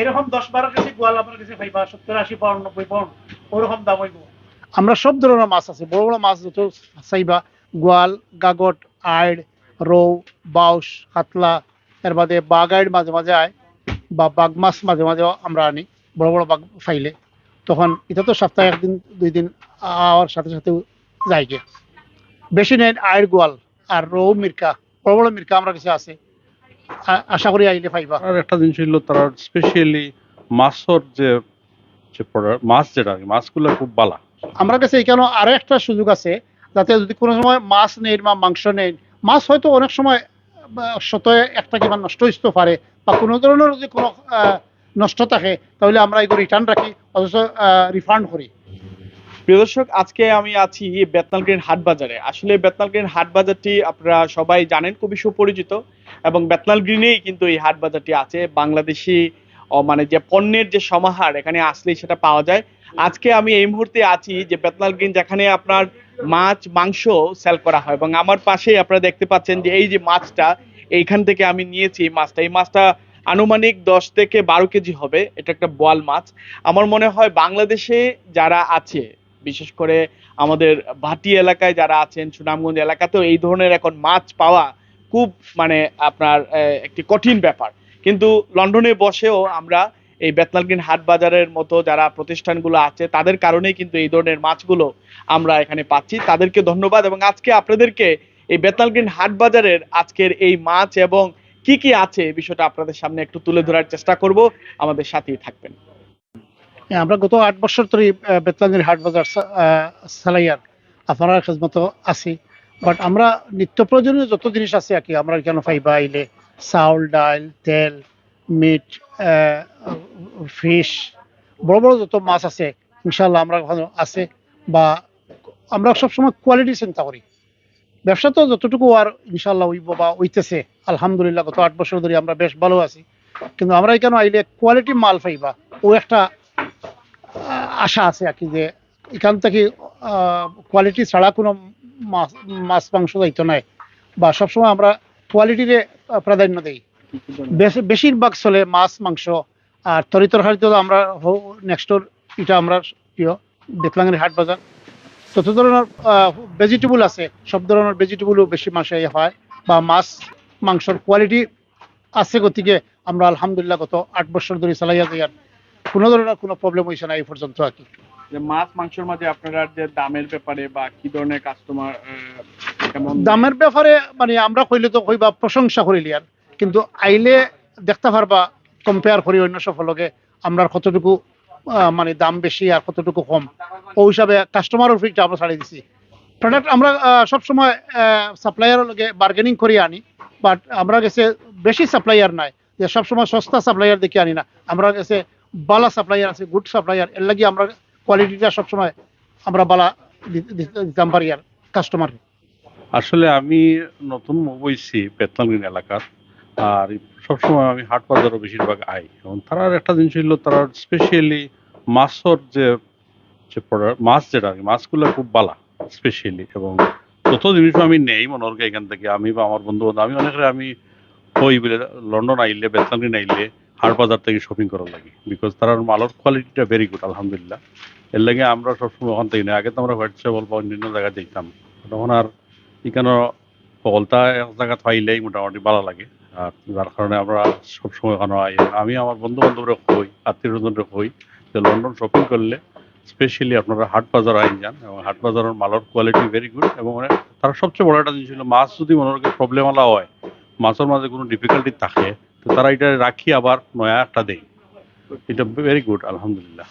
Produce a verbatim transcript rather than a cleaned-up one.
এরকম দশ বারো কেজি গোয়াল আমার কাছে পাইবা, সত্তর আশি পাউন্ড, নব্বই পাউন্ড, ওরকম দাম হইব। আমরা সব ধরনের মাছ আছে, বড় বড় মাছ যত চাইবা, গোয়াল, গাগট, আইড়, রৌ, বাউস, কাতলা, এর বাদে বাঘ আইড় মাঝে মাঝে আয়, বা বাঘ মাছ মাঝে মাঝে আমরা আনি, বড় বড় বাঘ পাইলে। তখন এটা তো সপ্তাহে একদিন দুই দিন আওয়ার সাথে সাথে যায় গিয়া। বেশি নেই আইড় গোয়াল আর রৌ মির্কা, বড় বড় মির্কা আমরা কাছে আছে, আ- আশা করি আইলে পাইবা। আর একটা জিনিস হইলো, তারা স্পেশালি মাছর যে যে প্রোডাক্ট, মাছ যেটা আর কি, মাছগুলো খুব বালা। আমরা কাছে এখানে আরো একটা সুযোগ আছে, যাতে যদি কোনো সময় মাছ নেই বা মাংস নেই, মাছ হয়তো অনেক সময় শত একটা কিংবা নষ্ট হইতে পারে, বা কোনো ধরনের যদি কোনো নষ্ট থাকে, তাহলে আমরা এগুলো রিটার্ন রাখি, অথচ রিফান্ড করি। প্রিয় দর্শক, আজকে আমি আছি বেতনাল গ্রিন হাট বাজারে। আসলে বেতনাল গ্রিন হাট বাজারটি আপনারা সবাই জানেন, খুবই সুপরিচিত, এবং বেতনাল গ্রিনেই কিন্তু এই হাট বাজারটি আছে। বাংলাদেশি মানে যে পণ্যের যে সমাহার এখানে আসলেই সেটা পাওয়া যায়। আজকে আমি এই মুহূর্তে আছি যে বেতনাল গ্রিন, যেখানে আপনার মাছ মাংস সেল করা হয়, এবং আমার পাশেই আপনারা দেখতে পাচ্ছেন যে এই যে মাছটা, এইখান থেকে আমি নিয়েছি এই মাছটা। এই মাছটা আনুমানিক দশ থেকে বারো কেজি হবে। এটা একটা বোয়াল মাছ। আমার মনে হয় বাংলাদেশে যারা আছে, বিশেষ করে আমাদের ভাটি এলাকায় যারা আছেন, সুনামগঞ্জ এলাকাতেও এই ধরনের এখন মাছ পাওয়া খুব মানে আপনার একটি কঠিন ব্যাপার। কিন্তু লন্ডনে বসেও আমরা এই বেতনাল গ্রিন হাট বাজারের মতো যারা প্রতিষ্ঠানগুলো আছে, তাদের কারণেই কিন্তু এই ধরনের মাছগুলো আমরা এখানে পাচ্ছি। তাদেরকে ধন্যবাদ। এবং আজকে আপনাদেরকে এই বেতনাল গ্রিন হাট বাজারের আজকের এই মাছ এবং কি কি আছে, এই বিষয়টা আপনাদের সামনে একটু তুলে ধরার চেষ্টা করব। আমাদের সাথেই থাকবেন। আমরা গত আট বছর ধরে বেতনাল গ্রিন হাট বাজার চালাইয়ার, আপনারার খেদমতো আছি। বাট আমরা নিত্য প্রয়োজনীয় যত জিনিস আছে আর কি, আমরা এখানে পাইবা আইলে, চাউল, ডাইল, তেল, মিট, ফিশ, বড় বড় যত মাছ আছে, ইনশাল্লাহ আমরা ওখানে আছে। বা আমরা সবসময় কোয়ালিটি চিন্তা করি। ব্যবসা তো যতটুকু আর ইনশাল্লাহ হইব বা হইতেছে, আলহামদুলিল্লাহ গত আট বছর ধরে আমরা বেশ ভালো আছি। কিন্তু আমরা এখানে আইলে কোয়ালিটি মাল পাইবা, ও একটা আশা আছে আর কি, যে এখান থেকে কোয়ালিটি ছাড়া কোনো মাছ মাংস যাইতো নাই। বা সবসময় আমরা কোয়ালিটিরে প্রাধান্য দেই। বেশিরভাগ চলে মাছ, মাংস। আর তরি তরকারি তো আমরা নেক্সট ডোর, এটা আমরা প্রিয় বেতনাল গ্রিন হাট বাজার। যত ধরনের ভেজিটেবল আছে, সব ধরনের ভেজিটেবলও বেশি মাসে হয়। বা মাছ মাংসর কোয়ালিটি আছে, গতিকে আমরা আলহামদুলিল্লাহ গত আট বছর ধরে চালাইয়া যাই, আর কোনো ধরনের কোনো প্রবলেম হয়েছে না এই পর্যন্ত আর কি। যে মাছ মাংসর মাঝে আপনারা যে দামের ব্যাপারে বা কি ধরনের কাস্টমার, কেমন? দামের ব্যাপারে মানে আমরা কইলে তো কইবা প্রশংসা করিলি আর, কিন্তু আইলে দেখতে পারবা কম্পেয়ার করি অন্য সব লগে আমরা কতটুকু মানে দাম বেশি আর কতটুকু কম, ওই হিসাবে কাস্টমার উপরে আমরা ছাড়ি দিছি। প্রোডাক্ট আমরা সবসময় সাপ্লায়ারের লগে বার্গেনিং করি আনি। বাট আমরা কাছে বেশি সাপ্লায়ার নাই যে সবসময় সস্তা সাপ্লায়ার দেখে আনি না। আমরা কাছে বালা সাপ্লায়ার আছে, গুড সাপ্লায়ার, এর লাগি আমরা কোয়ালিটিটা সবসময় আমরা বালা দিতাম পারি আর কাস্টমার। আসলে আমি নতুন মুভ হইছি বেতনাল গ্রিন এলাকার, আর সবসময় আমি হাট বাজারও বেশিরভাগ আই। এবং তারার একটা জিনিস হইলো, তারার স্পেশালি মাছর যে যে প্রোডাক্ট, মাছ যেটা আর কি, মাছগুলো খুব বালা স্পেশালি। এবং যত জিনিসও আমি নেই মনে হয় এখান থেকে, আমি বা আমার বন্ধু বান্ধব, আমি অনেকরে আমি কই বলে লন্ডন আইলে, বেতনাল গ্রিন আইলে হাট বাজার থেকে শপিং করার লাগি, বিকজ তারার মালর কোয়ালিটিটা ভেরি গুড আলহামদুলিল্লাহ। এর লাগে আমরা সবসময় ওখান থেকে নেই। আগে তো আমরা হোয়াইট সেবল বা অন্যান্য জায়গায় দেখতাম, তখন আর এখানে হকলতা এক জায়গাত পাইলেই মোটামুটি বালা লাগে। আর যার কারণে আমরা সবসময় ওখানে আই। আমি আমার বন্ধু বান্ধবরে কই, আত্মীয় স্বজনরে কই যে লন্ডন শপিং করলে স্পেশালি আপনারা হাট বাজার আইন যান, এবং হাট বাজারের মালর কোয়ালিটি ভেরি গুড। এবং মানে তারা সবচেয়ে বড় একটা জিনিস হলো, মাছ যদি মনে হয় প্রবলেম আলা হয়, মাছর মাঝে কোনো ডিফিকাল্টি থাকে, তো তারা এটা রাখি আবার নয়া একটা দেয়। এটা ভেরি গুড আলহামদুলিল্লাহ।